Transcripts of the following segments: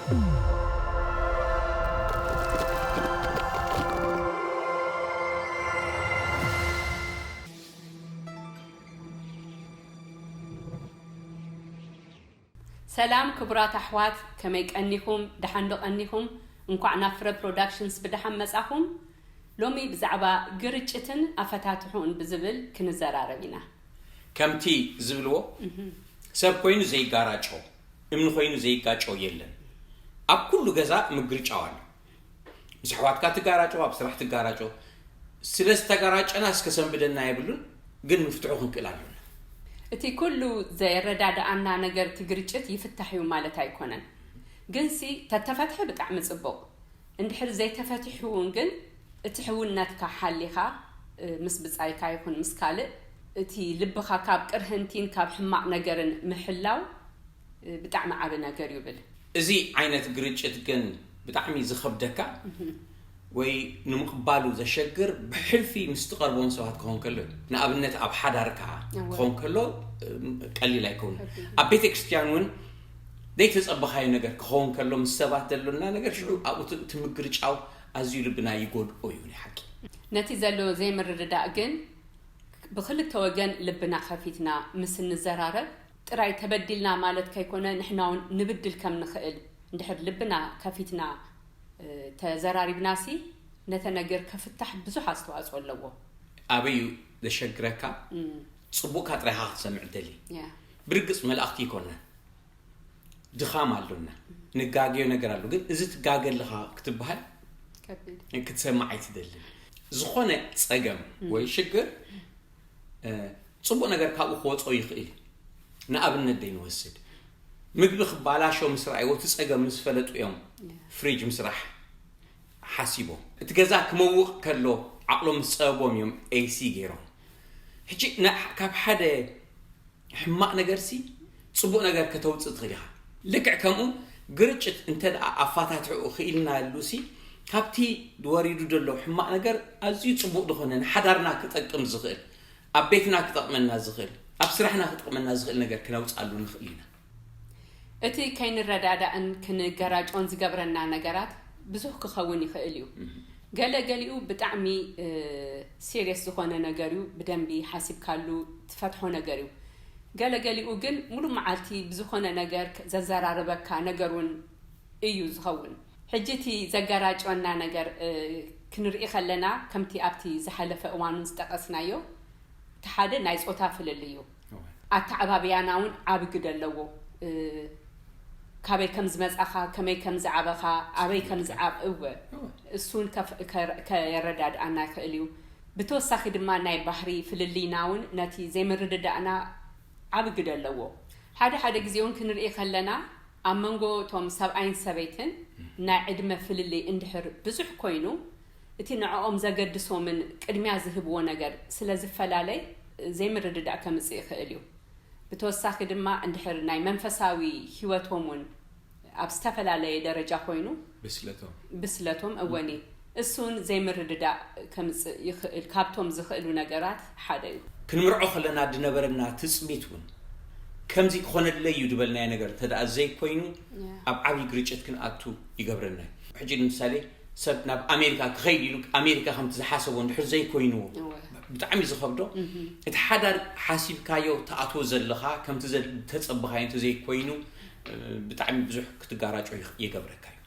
ሰላም ክቡራት ኣሕዋት፣ ከመይ ቀኒኹም? ደሓን ዶ ቀኒኹም? እንኳዕ ናብ ፍረ ፕሮዳክሽንስ ብደሓን መጻኹም። ሎሚ ብዛዕባ ግርጭትን ኣፈታትሑን ብዝብል ክንዘራረብ ኢና። ከምቲ ዝብልዎ፣ ሰብ ኮይኑ ዘይጋራጮ፣ እምኒ ኮይኑ ዘይጋጮ የለን። ኣብ ኩሉ ገዛ ምግርጫው ኣሎ። ምስ ኣሕዋትካ ትጋራጮ፣ ኣብ ስራሕ ትጋራጮ። ስለ ዝተጋራጨና እስከ ሰንብደና የብሉን፣ ግን ምፍትሑ ክንክእል ኣሎና። እቲ ኩሉ ዘየረዳድኣና ነገር እቲ ግርጭት ይፍታሕ እዩ ማለት ኣይኮነን። ግንሲ ተተፈትሐ ብጣዕሚ ጽቡቕ። እንድሕር ዘይተፈቲሑ እውን ግን እቲ ሕውነትካ ሓሊኻ ምስ ብጻይካ ይኹን ምስ ካልእ እቲ ልብኻ ካብ ቅርህንቲን ካብ ሕማቕ ነገርን ምሕላው ብጣዕሚ ዓቢ ነገር እዩ ብል። እዚ ዓይነት ግርጭት ግን ብጣዕሚ ዝኸብደካ ወይ ንምቕባሉ ዘሸግር ብሕልፊ ምስ ትቐርቦም ሰባት ክኸውን ከሎ እዩ። ንኣብነት ኣብ ሓዳርካ ክኸውን ከሎ ቀሊል ኣይከውን። ኣብ ቤተ ክርስቲያን እውን ዘይተጸበኻዮ ነገር ክኸውን ከሎ ምስ ሰባት ዘሎና ነገር ሽዑ ኣብኡ እቲ ምግርጫው ኣዝዩ ልብና ይጎድኦ እዩ ናይ ሓቂ። ነቲ ዘሎ ዘይምርድዳእ ግን ብኽልተ ወገን ልብና ከፊትና ምስ እንዘራረብ ጥራይ ተበዲልና ማለት ከይኮነ ንሕና እውን ንብድል ከም ንኽእል እንድሕር ልብና ከፊትና ተዘራሪብናሲ ነተ ነገር ከፍታሕ ብዙሕ ኣስተዋፅኦ ኣለዎ። ኣበይ እዩ ዘሸግረካ? ፅቡቕካ ጥራይኻ ክትሰምዕ ደሊ። ብርግፅ መላእኽቲ ይኮንና ድኻም ኣሎና፣ ንጋገዮ ነገር ኣሎ። ግን እዚ ትጋገ ኣለኻ ክትበሃል ክትሰማዕ ኣይትደልን። ዝኾነ ፀገም ወይ ሽግር ፅቡቕ ነገር ካብኡ ክወፅኦ ይኽእል እዩ። ንኣብነት ደይ ንወስድ፣ ምግቢ ክባላሾ ምስ ረኣይዎ እቲ ፀገም ምስ ፈለጡ እዮም ፍሪጅ ምስራሕ ሓሲቦም። እቲ ገዛ ክመውቕ ከሎ ዓቕሎም ምስ ፀበቦም እዮም ኤሲ ገይሮም። ሕጂ ካብ ሓደ ሕማቕ ነገርሲ ጽቡቕ ነገር ከተውጽእ ትኽእል ኢኻ። ልክዕ ከምኡ ግርጭት እንተ ደኣ ኣፋታትሕኡ ክኢልናሉሲ ካብቲ ወሪዱ ዘሎ ሕማቕ ነገር ኣዝዩ ጽቡቕ ዝኾነ ንሓዳርና ክጠቅም ዝኽእል፣ ኣብ ቤትና ክጠቕመና ዝኽእል፣ ኣብ ስራሕና ክጠቕመና ዝኽእል ነገር ክነውጽኣሉ ንኽእል ኢና። እቲ ከይንረዳዳእን ክንገራጮን ዝገብረና ነገራት ብዙሕ ክኸውን ይኽእል እዩ። ገለ ገሊኡ ብጣዕሚ serious ዝኾነ ነገር እዩ፣ ብደንቢ ሓሲብካሉ ትፈትሖ ነገር እዩ። ገለ ገሊኡ ግን ሙሉእ መዓልቲ ብዝኾነ ነገር ዘዘራርበካ ነገር እውን እዩ ዝኸውን። ሕጂ እቲ ዘገራጭወና ነገር ክንርኢ ከለና ከምቲ ኣብቲ ዝሓለፈ እዋን እውን ዝጠቐስናዮ እቲ ሓደ ናይ ፆታ ፍልልይ እዩ። ኣተዓባብያና እውን ዓቢ ግደ ኣለዎ። ካበይ ከም ዝመጻኻ፣ ከመይ ከም ዝዓበኻ፣ ኣበይ ከም ዝዓብ እወ እሱን ከየረዳድኣና ይኽእል እዩ። ብተወሳኺ ድማ ናይ ባህሪ ፍልልይና እውን ነቲ ዘይምርድዳእና ዓቢ ግደ ኣለዎ። ሓደ ሓደ ግዜ እውን ክንርኢ ከለና ኣብ መንጎ እቶም ሰብኣይን ሰበይትን ናይ ዕድመ ፍልልይ እንድሕር ብዙሕ ኮይኑ እቲ ንዕኦም ዘገድሶምን ቅድሚያ ዝህብዎ ነገር ስለ ዝፈላለይ ዘይምርድዳእ ከምጽእ ይኽእል እዩ። ብተወሳኺ ድማ እንድሕር ናይ መንፈሳዊ ህይወቶም እውን ኣብ ዝተፈላለየ ደረጃ ኮይኑ ብስለቶም ብስለቶም እወኒ እሱን ዘይምርድዳእ ከምጽእ ይኽእል ካብቶም ዝኽእሉ ነገራት ሓደ እዩ። ክንምርዖ ከለና ዝነበረና ትጽቢት እውን ከምዚ ክኾነለይ እዩ ዝበልናዮ ነገር እንተ ደኣ ዘይኮይኑ ኣብ ዓብዪ ግርጭት ክንኣቱ ይገብረና እዩ። ሕጂ ንምሳሌ ሰብ ናብ ኣሜሪካ ክኸይድ ኢሉ ኣሜሪካ ከምቲ ዝሓሰቦ እንድሕር ዘይኮይንዎ ብጣዕሚ ዝኸብዶ እቲ ሓዳር ሓሲብካዮ ትኣትዎ ዘለኻ ከምቲ ዝተጸበኻዮ እንተዘይኮይኑ ብጣዕሚ ብዙሕ ክትጋራጮ ይገብረካ እዩ።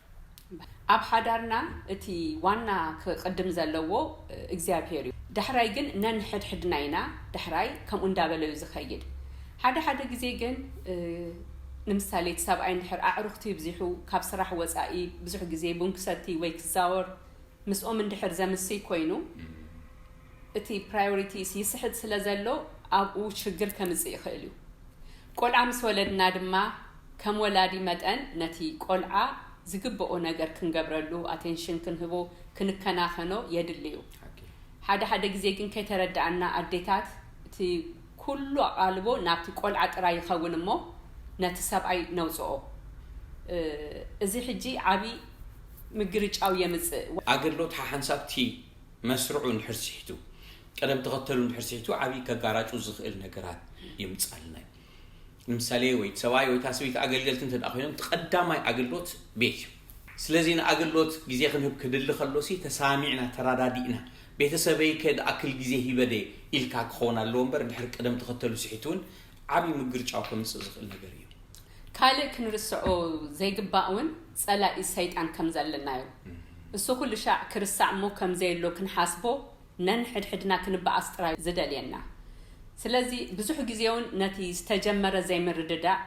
ኣብ ሓዳርና እቲ ዋና ክቕድም ዘለዎ እግዚኣብሄር እዩ። ዳሕራይ ግን ነንሕድሕድና ኢና ዳሕራይ ከምኡ እንዳበለ እዩ ዝኸይድ። ሓደ ሓደ ግዜ ግን ንምሳሌ እቲ ሰብኣይ እንድሕር ኣዕሩኽቲ ይብዚሑ ካብ ስራሕ ወፃኢ ብዙሕ ግዜ ቡን ክሰቲ ወይ ክዛወር ምስኦም እንድሕር ዘምስይ ኮይኑ እቲ priorities ይስሕት ስለ ዘሎ ኣብኡ ሽግር ከምፅእ ይኽእል እዩ። ቆልዓ ምስ ወለድና ድማ ከም ወላዲ መጠን ነቲ ቆልዓ ዝግበኦ ነገር ክንገብረሉ፣ attention ክንህቦ፣ ክንከናኸኖ የድሊ እዩ። ሓደ ሓደ ግዜ ግን ከይተረድኣና ኣዴታት እቲ ኩሉ ኣቓልቦ ናብቲ ቆልዓ ጥራይ ይኸውን እሞ ነቲ ሰብኣይ ነውፅኦ። እዚ ሕጂ ዓብዪ ምግርጫው የምፅእ። ኣገልግሎት ሓሓንሳብ እቲ መስርዑ እንድሕር ስሒቱ፣ ቅደም ተኸተሉ እንድሕር ስሒቱ ዓብዪ ከጋራጩ ዝኽእል ነገራት የምፅኣልና እዩ። ንምሳሌ ወይ እቲ ሰብኣይ ወይ እታ ሰበይቲ ኣገልገልቲ እንተ ደኣ ኮይኖም፣ እቲ ቀዳማይ ኣገልግሎት ቤት እዩ። ስለዚ ንኣገልግሎት ግዜ ክንህብ ክድሊ ከሎሲ፣ ተሳሚዕና፣ ተረዳዲእና፣ ቤተሰበይ ከ ድኣክል ግዜ ሂበ ደ ኢልካ ክኸውን ኣለዎ እምበር፣ እንድሕር ቅደም ተኸተሉ ስሒቱ እውን ዓብዪ ምግርጫው ከምጽእ ዝኽእል ነገር እዩ። ካልእ ክንርስዖ ዘይግባእ እውን ጸላኢ ሰይጣን ከም ዘለና እዩ። እሱ ኩሉ ሻዕ ክርስዕ እሞ ከም ዘየሎ ክንሓስቦ፣ ነንሕድሕድና ክንበኣስ ጥራይ ዝደልየና። ስለዚ ብዙሕ ግዜ እውን ነቲ ዝተጀመረ ዘይምርድዳእ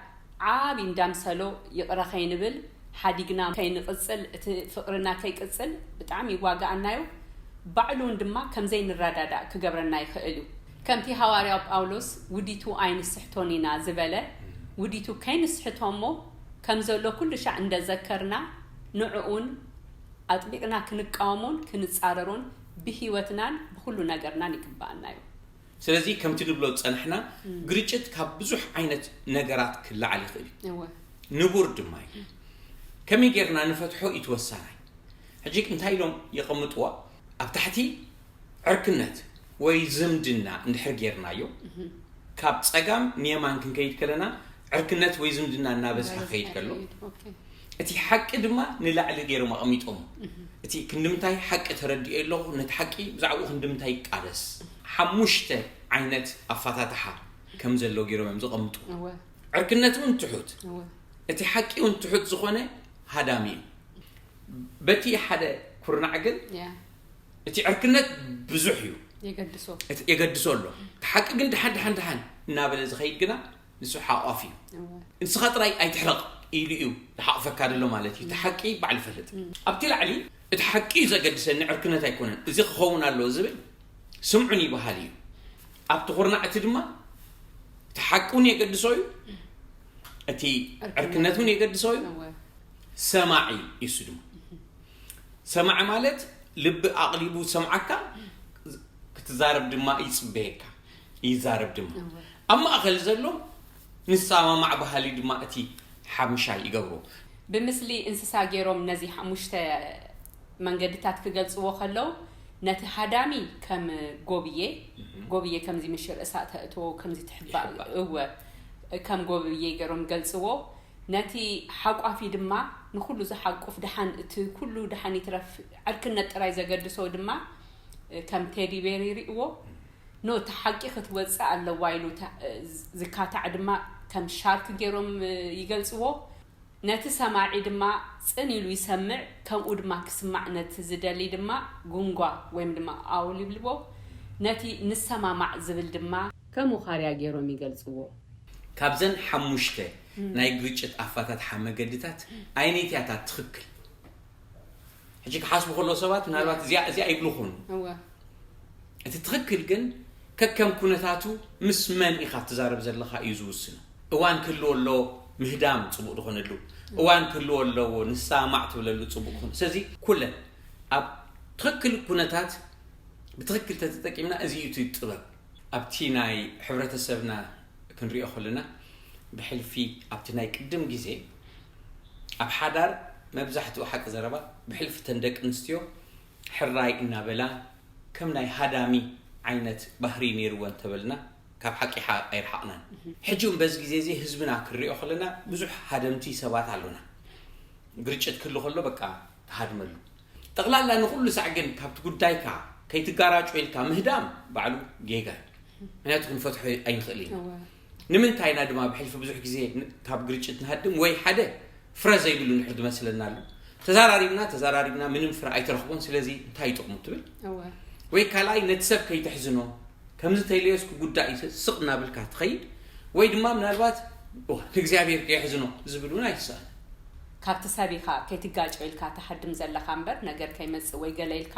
ዓቢ እንዳምሰሎ ይቕረ ከይንብል፣ ሓዲግና ከይንቕጽል፣ እቲ ፍቕርና ከይቅጽል ብጣዕሚ ይዋግኣና እዩ። ባዕሉ እውን ድማ ከም ዘይንረዳዳእ ክገብረና ይኽእል እዩ። ከምቲ ሃዋርያው ጳውሎስ ውዲቱ ኣይንስሕቶን ኢና ዝበለ፣ ውዲቱ ከይንስሕቶ እሞ ከም ዘሎ ኩሉ ሻዕ እንደዘከርና ንዕኡን ኣጥቢቕና ክንቃወሞን ክንጻረሮን ብህይወትናን ብኹሉ ነገርናን ይግባኣና እዩ። ስለዚ ከምቲ ንብሎ ዝጸናሕና ግርጭት ካብ ብዙሕ ዓይነት ነገራት ክለዓል ይኽእል እዩ። እወ። ንቡር ድማ እዩ። ከመይ ጌርና ንፈትሖ እዩ እቲ ወሳናይ። ሕጂ እንታይ ኢሎም የቐምጥዋ? ኣብ ታሕቲ ዕርክነት ወይ ዝምድና እንድሕር ጌርናዮ፣ ካብ ጸጋም ንየማን ክንከይድ ከለና ዕርክነት ወይ ዝምድና እናበዝሐ ክኸይድ ከሎ፣ ኦኬ። እቲ ሓቂ ድማ ንላዕሊ ገይሮም ኣቐሚጦም። እቲ ክንድምንታይ ሓቂ ተረዲኦ ኣለኹ፣ ነቲ ሓቂ ብዛዕባኡ ክንድምንታይ ይቃለስ። ሓሙሽተ ዓይነት ኣፈታትሓ ከም ዘሎ ገይሮም እዮም ዘቐምጡ። እወ። ዕርክነት እውን ትሑት፣ እወ። እቲ ሓቂ እውን ትሑት ዝኾነ ሃዳሚ እዩ። በቲ ሓደ ኩርናዕ ግን ያ። እቲ ዕርክነት ብዙሕ እዩ። የገድሶ። እቲ የገድሶ ኣሎ። እቲ ሓቂ ግን ድሓን ድሓን ድሓን እናበለ ዝኸይድ ግና ንሱ ሓቋፍ እዩ። እወ። ንስኻ ጥራይ ኣይትሕረቕ ኢሉ እዩ ዝሓቕፈካ ዘሎ ማለት እዩ። እቲ ሓቂ ባዕሉ ይፈልጥ። ኣብቲ ላዕሊ እቲ ሓቂ እዩ ዘገድሰኒ ዕርክነት ኣይኮነን፣ እዚ ክኸውን ኣለዎ ዝብል ስምዑኒ በሃሊ እዩ። ኣብቲ ኩርናዕ እቲ ድማ እቲ ሓቂ እውን የገድሶ እዩ፣ እቲ ዕርክነት እውን የገድሶ እዩ። እወ። ሰማዒ እዩ እሱ ድማ። ሰማዒ ማለት ልቢ ኣቕሊቡ ዝሰምዓካ፣ ክትዛረብ ድማ ይጽበየካ፣ ይዛረብ ድማ። እወ። ኣብ ማእከል ዘሎ ንሰማማዕ በሃሊ ድማ እቲ ሓምሻይ ይገብሮ። ብምስሊ እንስሳ ገይሮም ነዚ ሓሙሽተ መንገድታት ክገልጽዎ ከለዉ፣ ነቲ ሃዳሚ ከም ጎብዬ፣ ጎብዬ ከምዚ ምሽ ርእሳ ተእትዎ፣ ከምዚ ትሕባእ፣ ትሕባእ። እወ፣ ከም ጎብዬ ገይሮም ይገልጽዎ። ነቲ ሓቋፊ ድማ ንኹሉ ዝሓቁፍ፣ ደሓን እቲ ኩሉ ደሓን ይትረፍ ዕርክነት ጥራይ ዘገድሶ ድማ ከም ቴዲ ቤር ይርእዎ። ኖ፣ እቲ ሓቂ ክትወጽእ ኣለዋ ኢሉ ተ-፣ ዝካታዕ ድማ ከም ሻርክ ገይሮም ይገልጽዎ። ነቲ ሰማዒ ድማ ጽን ኢሉ ይሰምዕ፣ ከምኡ ድማ ክስማዕ ነቲ ዝደሊ ድማ ጉንጓ ወይም ድማ ኣውሊብልቦ፣ ነቲ ንሰማማዕ ዝብል ድማ ከም ውኻርያ ገይሮም ይገልጽዎ። ካብዘን ሓሙሽተ ናይ ግርጭት ኣፋታትሓ መገድታት ኣየነይቲ እያ እታ ትኽክል? ሕጂ ክሓስቡ ከለዉ ሰባት ምናልባት እዚኣ እዚኣ ይብሉ ይኾኑ። እወ። እቲ ትኽክል ግን ከከም ኩነታቱ ምስ መን ኢኻ ትዛረብ ዘለኻ እዩ ዝውስኖ። እዋን ክህልዎ ኣለዎ ምህዳም ጽቡቕ ዝኾነሉ፣ እዋን ክህልዎ ኣለዎ ንሰማማዕ ትብለሉ ጽቡቕ ክኾን። ስለዚ ኩለን ኣብ ትኽክል ኩነታት ብትኽክል ተተጠቂምና እዚ እዩ እቲ ጥበብ። ኣብቲ ናይ ሕብረተሰብና ክንሪኦ ከለና ብሕልፊ ኣብቲ ናይ ቅድም ግዜ ኣብ ሓዳር መብዛሕትኡ ሓቂ ዘረባ ብሕልፊ ተን ደቂ ኣንስትዮ ሕራይ እናበላ ከም ናይ ሃዳሚ ዓይነት ባህሪ ነይርወን ተበልና ካብ ሓቂ ሓ-፣ ኣይረሓቕናን። ሕጂ እውን በዚ ግዜ እዚ ህዝብና ክንሪኦ ከለና ብዙሕ ሃደምቲ ሰባት ኣሎና። ግርጭት ክህሉ ከሎ በቃ ትሃድመሉ። ጠቕላላ ንኹሉ ሳዕ ግን ካብቲ ጉዳይካ ከይትጋራጮ ኢልካ ምህዳም ባዕሉ ጌጋ እዩ። ምክንያቱ ክንፈትሖ ኣይንኽእል ኢና። እወ። ንምንታይ ኢና ድማ ብሕልፊ ብዙሕ ግዜ ን-፣ ካብ ግርጭት ንሃድም? ወይ ሓደ ፍረ ዘይብሉ እንድሕር ዝመስለና ኣሎ፣ ተዛራሪብና ተዛራሪብና ምንም ፍረ ኣይተረኽቦን፣ ስለዚ እንታይ ጥቕሙ ትብል? እወ። ወይ ካልኣይ ነቲ ሰብ ከይተሕዝኖ፣ ከምዚ ተይለዮስ ክጉዳእ እዩ ስቕ እናበልካ ትኸይድ፣ ወይ ድማ ምናልባት እዋ ንእግዚኣብሔር ከየሕዝኖ ዝብል እውን ኣይትስኣን። ካብቲ ሰብ ኢኻ ከይትጋጮ ኢልካ ትሃድም ዘለኻ እምበር ነገር ከይመጽእ ወይ ገለ ኢልካ፣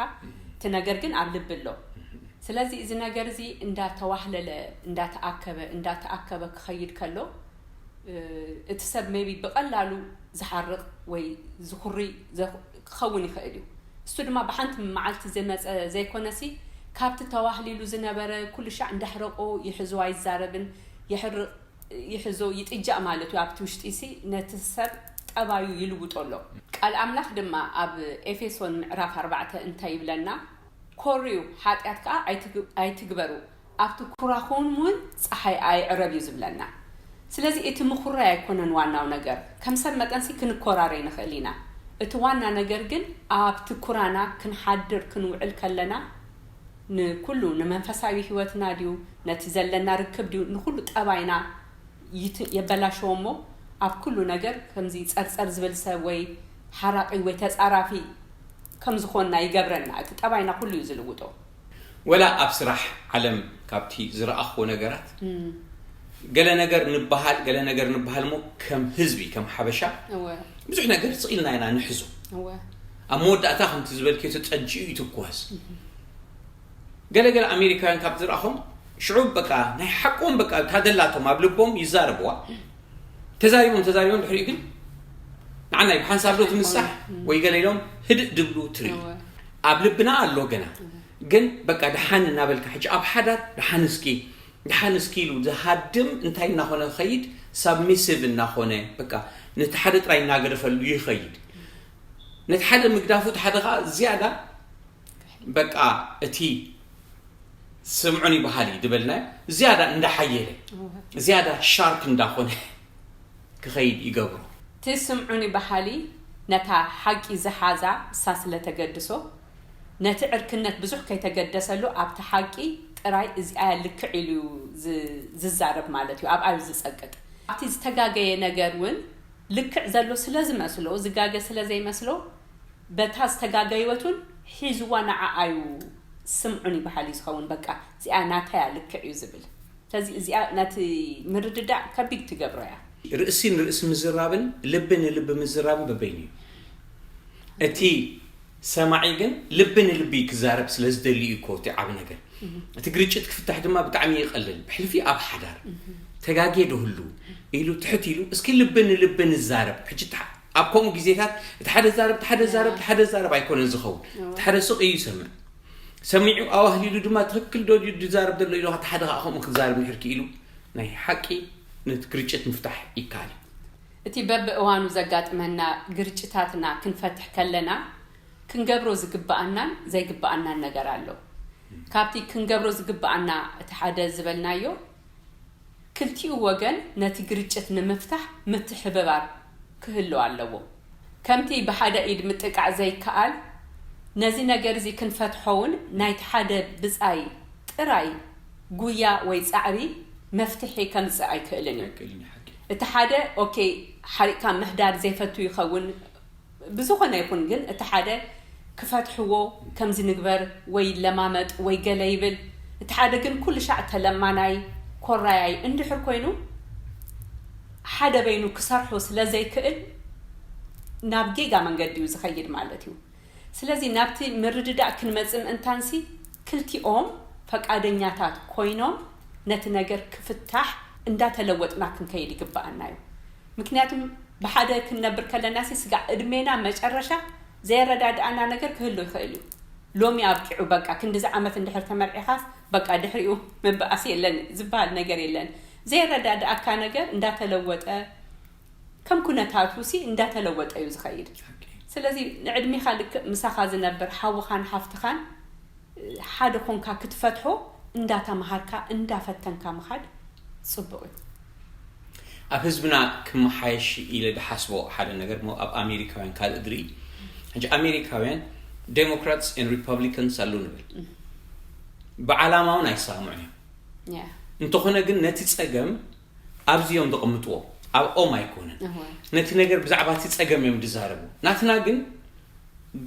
እቲ ነገር ግን ኣብ ልቢ ኣሎ። ስለዚ እዚ ነገር እዚ እንዳተዋህለለ፣ እንዳተኣከበ፣ እንዳተኣከበ ክኸይድ ከሎ፣ እ፣ እቲ ሰብ ሜቢ ብቐላሉ ዝሓርቕ ወይ ዝኹሪ ዘ-፣ ክኸውን ይኽእል እዩ። እሱ ድማ ብሓንቲ መዓልቲ ዝመጸ ዘይኮነሲ፣ ካብቲ ተዋህሊሉ ዝነበረ ኩሉ ሻዕ እንዳሕረቆ ይሕዞ ኣይዛረብን፣ ይሕርቕ ይሕዞ ይጥጃእ ማለት እዩ። ኣብቲ ውሽጢ ሲ ነቲ ሰብ ጠባዩ ይልውጦ ኣሎ። ቃል ኣምላኽ ድማ ኣብ ኤፌሶን ምዕራፍ ኣርባዕተ እንታይ ይብለና? ኮርዩ ሓጢኣት ከኣ ኣይትግ-፣ ኣይትግበሩ፣ ኣብቲ ኩራኹም እውን ጸሓይ ኣይዕረብ እዩ ዝብለና። ስለዚ እቲ ምኹራይ ኣይኮነን ዋናው ነገር። ከም ሰብ መጠንሲ ክንኮራረይ ንኽእል ኢና። እቲ ዋና ነገር ግን ኣብቲ ኩራና ክንሓድር ክንውዕል ከለና ንኩሉ ንመንፈሳዊ ህይወትና ድዩ ነቲ ዘለና ርክብ ድዩ ንኩሉ ጠባይና ይት- የበላሸዎ እሞ ኣብ ኩሉ ነገር ከምዚ ጸርጸር ዝብል ሰብ ወይ ሓራቂ ወይ ተጻራፊ ከም ዝኾንና ይገብረና። እቲ ጠባይና ኩሉ እዩ ዝልውጦ። ወላ ኣብ ስራሕ ዓለም ካብቲ ዝረኣኽዎ ነገራት ገለ ነገር ንበሃል ገለ ነገር ንበሃል ሞ ከም ህዝቢ ከም ሓበሻ እወ ብዙሕ ነገር ስቕ ኢልና ኢና ንሕዞ። እወ ኣብ መወዳእታ ከምቲ ዝበልክዮ ተጠጅኡ ይትኮስ። ገለገለ ኣሜሪካውያን ካብ ዝረኣኹም ሽዑ በቃ ናይ ሓቆም በቃ ታደላቶም ኣብ ልቦም ይዛረብዋ። ተዛሪቦም ተዛሪቦም ድሕሪኡ ግን ንዓናይ ብሓንሳብ ዶ ትምሳሕ ወይ ገለ ኢሎም ህድእ ድብሉ ትርኢ። እወ ኣብ ልብና ኣሎ ገና ግን በቃ ደሓን እናበልካ ሕጂ ኣብ ሓዳር ደሓን እስኪ ደሓን እስኪ ኢሉ ዝሃድም እንታይ እናኾነ ክኸይድ ሳብሚሲቭ እናኾነ በቃ ነቲ ሓደ ጥራይ እናገደፈሉ ይኸይድ። ነቲ ሓደ ምግዳፉ እቲ ሓደ ከዓ ዝያዳ በቃ እቲ ስምዑኒ በሃሊ ዝበልናዮ ዝያዳ እንዳሓየለ ዝያዳ ሻርፕ እንዳኾነ ክኸይድ ይገብሮ። እቲ ስምዑኒ በሃሊ ነታ ሓቂ ዝሓዛ እሳ ስለ ተገድሶ ነቲ ዕርክነት ብዙሕ ከይተገደሰሉ ኣብቲ ሓቂ ጥራይ እዚኣ ልክዕ ኢሉ ዩ ዝ- ዝዛረብ ማለት እዩ ኣብኣዩ ዝጸቅጥ ኣብቲ ዝተጋገየ ነገር እውን ልክዕ ዘሎ ስለ ዝመስሎ ዝጋገ ስለ ዘይመስሎ በታ ዝተጋገየወት እውን ሒዝዋ ንዓኣዩ ስምዑኒ በሃሊ ዝኸውን በቃ እዚኣ ናታያ ልክዕ እዩ ዝብል ስለዚ እዚኣ ነቲ ምርድዳእ ከቢድ ትገብሮ እያ ርእሲ ንርእሲ ምዝራብን ልቢ ንልቢ ምዝራብን በበይኑ እዩ። እቲ ሰማዒ ግን ልቢ ንልቢ ክዛረብ ስለ ዝደሊ እዩ እኮ እቲ ዓብ ነገር። እቲ ግርጭት ክፍታሕ ድማ ብጣዕሚ ይቐልል። ብሕልፊ ኣብ ሓዳር ተጋጌ ዶህሉ ኢሉ ትሕት ኢሉ እስኪ ልቢ ንልቢ ንዛረብ። ሕጂ እታ- ኣብ ከምኡ ግዜታት እቲ ሓደ ዛረብ እቲ ሓደ ዛረብ እቲ ሓደ ዛረብ ኣይኮነን ዝኸውን። እቲ ሓደ ስቕ እዩ ይሰምዕ። ሰሚዑ ኣዋህሊሉ ድማ ትኽክል ዶ ድዩ ዝዛረብ ዘሎ ኢሉ እቲ ሓደ ከዓ ከምኡ ክዛረብ ንድሕር ክኢሉ ናይ ሓቂ ነቲ ግርጭት ምፍታሕ ይከኣል እዩ። እቲ በብእዋኑ ዘጋጥመና ግርጭታትና ክንፈትሕ ከለና ክንገብሮ ዝግብኣናን ዘይግብኣናን ነገር ኣሎ። ካብቲ ክንገብሮ ዝግብኣና እቲ ሓደ ዝበልናዮ ክልቲኡ ወገን ነቲ ግርጭት ንምፍታሕ ምትሕብባር ክህሉ ኣለዎ። ከምቲ ብሓደ ኢድ ምጥቃዕ ዘይከኣል ነዚ ነገር እዚ ክንፈትሖ እውን ናይቲ ሓደ ብጻይ ጥራይ ጉያ ወይ ጻዕሪ መፍትሒ ከምጽእ ኣይክእልን እዩ። ኣይክእልን እዩ ሓቂ። እቲ ሓደ ኦኬ ሓሪቕካ ምሕዳር ዘይፈቱ ይኸውን ብዝኾነ ይኹን ግን እቲ ሓደ ክፈትሕዎ ከምዚ ንግበር ወይ ለማመጥ ወይ ገለ ይብል እቲ ሓደ ግን ኩሉ ሻዕ ተለማናይ ኮራያይ እንድሕር ኮይኑ ሓደ በይኑ ክሰርሖ ስለ ዘይክእል ናብ ጌጋ መንገዲ እዩ ዝኸይድ ማለት እዩ። ስለዚ ናብቲ ምርድዳእ ክንመጽእ ምእንታንሲ ክልቲኦም ፈቃደኛታት ኮይኖም ነቲ ነገር ክፍታሕ እንዳተለወጥና ክንከይድ ይግብኣና እዩ። ምክንያቱም ብሓደ ክንነብር ከለና ሲ ስጋዕ እድሜና መጨረሻ ዘየረዳድኣና ነገር ክህሉ ይኽእል እዩ። ሎሚ ኣብቂዑ በቃ ክንድዚ ዓመት እንድሕር ተመርዒኻስ በቃ ድሕሪኡ ምብኣስ የለን ዝበሃል ነገር የለን። ዘየረዳድኣካ ነገር እንዳተለወጠ ከም ኩነታቱ ሲ እንዳተለወጠ እዩ ዝኸይድ። ስለዚ ንዕድሜኻ ልክእ ምሳኻ ዝነብር ሓውኻን ሓፍትኻን ሓደ ኮንካ ክትፈትሖ እንዳተምሃርካ እንዳፈተንካ ምኻድ ፅቡቅ እዩ። ኣብ ህዝብና ክመሓየሽ ኢለ ዝሓስቦ ሓደ ነገር ሞ ኣብ ኣሜሪካውያን ካልእ ዝርኢ ሕጂ ኣሜሪካውያን ዴሞክራትስ ን ሪፐብሊካንስ ኣሉ ንብል ብዓላማ እውን ኣይሰማምዑን እዮም። ያ እንተኾነ ግን ነቲ ፀገም ኣብዚ እዮም ዘቐምጥዎ ኣብኦም ኣይኮነን። እወ ነቲ ነገር ብዛዕባ እቲ ፀገም እዮም ዝዛረቡ። ናትና ግን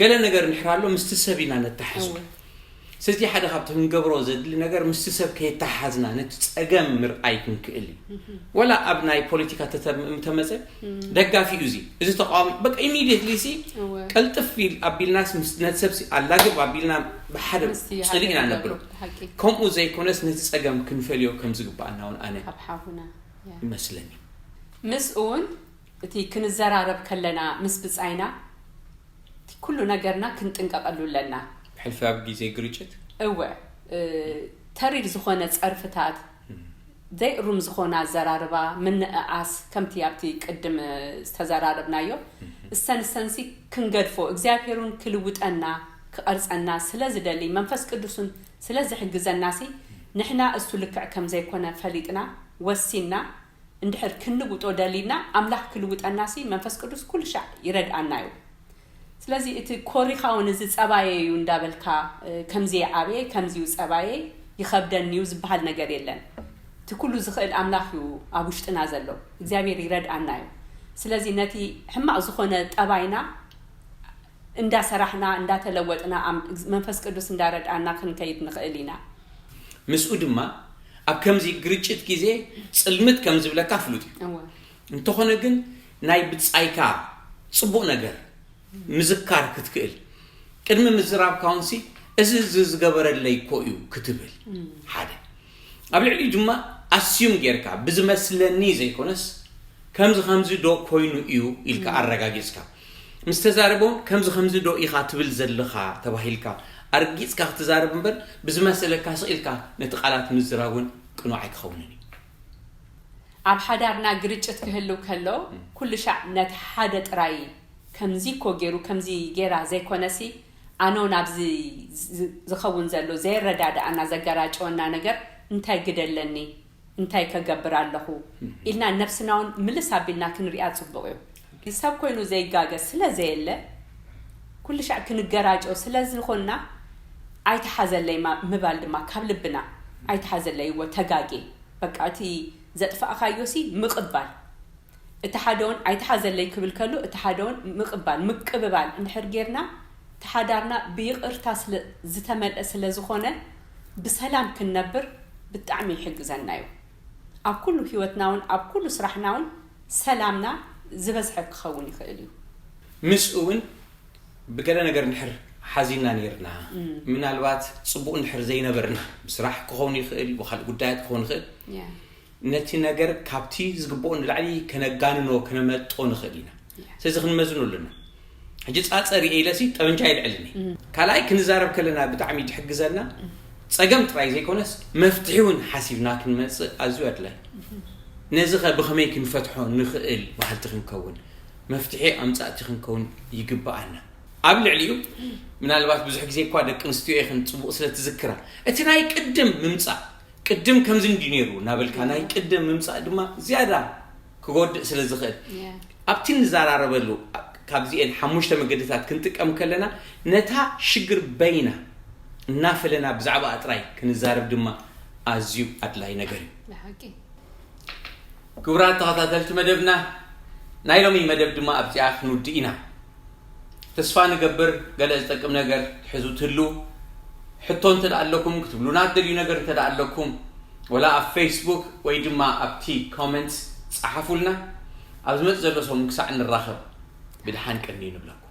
ገለ ነገር እንድሕር ኣሎ ምስቲ ሰብ ኢና ነተሓሕዞ። እወ ስለዚ ሓደ ካብቲ ክንገብሮ ዘድሊ ነገር ምስቲ ሰብ ከየተሓሓዝና ነቲ ፀገም ምርኣይ ክንክእል እዩ። ወላ ኣብ ናይ ፖለቲካ ተተ- እንተመፀ ደጋፊ እዩ እዚ እዚ ተቃዋሚ በቃ ኢሚድየትሊ ሲ እወ ቀልጥፍ ኢል ኣቢልናስ ምስ ነቲ ሰብ ሲ ኣላግብ ኣቢልና ብሓደ ምስቲ ፅሊእ ኢና ሓደ ነብሎ። ብሓቂ ከምኡ ዘይኮነስ ነቲ ፀገም ክንፈልዮ ከም ዝግባኣና እውን ኣነ ካብ ሓውና ያ ይመስለኒ። ምስ እውን እቲ ክንዘራረብ ከለና ምስ ብጻይና እቲ ኩሉ ነገርና ክንጥንቀቐሉ ኣለና። ብሕልፊ ኣብ ግዜ ግርጭት እወ እ፣ ተሪር ዝኾነ ጸርፍታት ዘይእሩም ዝኾነ ኣዘራርባ ምንእኣስ ከምቲ ኣብቲ ቅድም ዝተዘራረብናዮ እሰን እሰንሲ ክንገድፎ እግዚኣብሔር እውን ክልውጠና ክቐርጸና ስለ ዝደሊ መንፈስ ቅዱስን ስለ ዝሕግዘናሲ ንሕና እሱ ልክዕ ከም ዘይኮነ ፈሊጥና ወሲንና እንድሕር ክንውጦ ደሊና ኣምላኽ ክልውጠናሲ መንፈስ ቅዱስ ኩሉ ሻዕ ይረድኣና እዩ። ስለዚ እቲ ኮሪኻ እውን እዚ ጸባየ እዩ እንዳበልካ ከምዚ ዓብየ ከምዚ እዩ ጸባየ ይኸብደኒ እዩ ዝበሃል ነገር የለን። እቲ ኩሉ ዝኽእል ኣምላኽ እዩ ኣብ ውሽጥና ዘሎ። እግዚኣብሔር ይረድኣና እዩ። ስለዚ ነቲ ሕማቕ ዝኾነ ጠባይና እንዳሰራሕና እንዳተለወጥና መንፈስ ቅዱስ እንዳረድኣና ክንከይድ ንኽእል ኢና። ምስኡ ድማ ኣብ ከምዚ ግርጭት ግዜ ጽልምት ከም ዝብለካ ፍሉጥ እዩ። እንተኾነ ግን ናይ ብጻይካ ጽቡቕ ነገር ምዝካር ክትክእል ቅድሚ ምዝራብ ካውንሲ እዚ እዚ ዝገበረለይ እኮ እዩ ክትብል ሓደ ኣብ ልዕሊኡ ድማ ኣስዩም ጌርካ ብዝመስለኒ ዘይኮነስ ከምዚ ከምዚ ዶ ኮይኑ እዩ ኢልካ ኣረጋጊጽካ ምስ ተዛረበ እውን ከምዚ ከምዚ ዶ ኢኻ ትብል ዘለኻ ተባሂልካ ኣርጊጽካ ክትዛረብ እምበር ብዝመሰለካ ስቕ ኢልካ ነቲ ቃላት ምዝራብ እውን ቅኑዕ ኣይክኸውንን እዩ። ኣብ ሓዳርና ግርጭት ክህልው ከሎ ኩሉ ሻዕ ነቲ ሓደ ጥራይ ከምዚ እኮ ገይሩ ከምዚ ገይራ ዘይኮነሲ ኣነ እውን ኣብዚ ዝኸውን ዘሎ ዘየረዳድኣና ዘገራጨወና ነገር እንታይ ግደ ኣለኒ እንታይ ከገብር ኣለኹ ኢልና ነብስና እውን ምልስ ኣቢልና ክንሪኣ ፅቡቕ እዩ። ሰብ ኮይኑ ዘይጋገ ስለ ዘየለ ኩሉ ሻዕ ክንገራጨው ስለ ዝኾንና ኣይትሓዘለይ ምባል ድማ ካብ ልብና ኣይትሓዘለይ እወ ተጋጌ በቃ እቲ ዘጥፋእካዮሲ ምቕባል እቲ ሓደ እውን ኣይትሓዘለይ ክብል ከሎ እቲ ሓደ እውን ምቕባል ምቅብባል እንድሕር ጌርና እቲ ሓዳርና ብይቕርታ ዝተመልአ ስለ ዝኾነ ብሰላም ክንነብር ብጣዕሚ ይሕግዘና እዩ። ኣብ ኩሉ ህይወትና እውን ኣብ ኩሉ ስራሕና እውን ሰላምና ዝበዝሐ ክኸውን ይኽእል እዩ። ምስኡ እውን ብገለ ነገር እንድሕር ሓዚንና ነይርና ምናልባት ፅቡቕ እንድሕር ዘይነበርና ብስራሕ ክኸውን ይኽእል ብካልእ ጉዳያት ክኸውን ይኽእል ነቲ ነገር ካብቲ ዝግብኦ ንላዕሊ ከነጋንኖ ከነመጦ ንኽእል ኢና። ስለዚ ክንመዝኖ ኣለና። ሕጂ ፃፀ ሪኤ ኢለሲ ጠበንጃ ይልዕልኒ ካልኣይ ክንዛረብ ከለና ብጣዕሚ ትሕግዘና ፀገም ጥራይ ዘይኮነስ መፍትሒ እውን ሓሲብና ክንመፅእ ኣዝዩ ኣድላይ ነዚ ኸ ብኸመይ ክንፈትሖ ንኽእል በሃልቲ ክንከውን መፍትሒ ኣምፃእቲ ክንከውን ይግብኣና ኣብ ልዕሊኡ ምናልባት ብዙሕ ግዜ እኳ ደቂ ኣንስትዮ ኢኽን ፅቡቕ ስለ ትዝክራ እቲ ናይ ቅድም ምምፃእ ቅድም ከምዚ እንዲ ነይሩ እናበልካ ናይ ቅድም ምምፃእ ድማ ዝያዳ ክጎድእ ስለ ዝኽእል ኣብቲ ንዘራረበሉ ካብዚኤን ሓሙሽተ መገድታት ክንጥቀም ከለና ነታ ሽግር በይና እናፈለና ብዛዕባኣ ጥራይ ክንዛረብ ድማ ኣዝዩ ኣድላይ ነገር እዩ። ክቡራት ተኸታተልቲ መደብና ናይ ሎሚ መደብ ድማ ኣብዚኣ ክንውድእ ኢና። ተስፋ ንገብር ገለ ዝጠቅም ነገር ትሕዙ ትህልዉ ሕቶ እንተ ኣለኩም ክትብሉና ትደልዩ ነገር እንተ ኣለኩም ወላ ኣብ ፌስቡክ ወይ ድማ ኣብቲ ኮመንትስ ጸሓፉልና። ኣብ ዝመጽእ ዘሎ ሰሙን ክሳዕ ንራኸብ ብድሓን ቀንዩ ንብለኩም።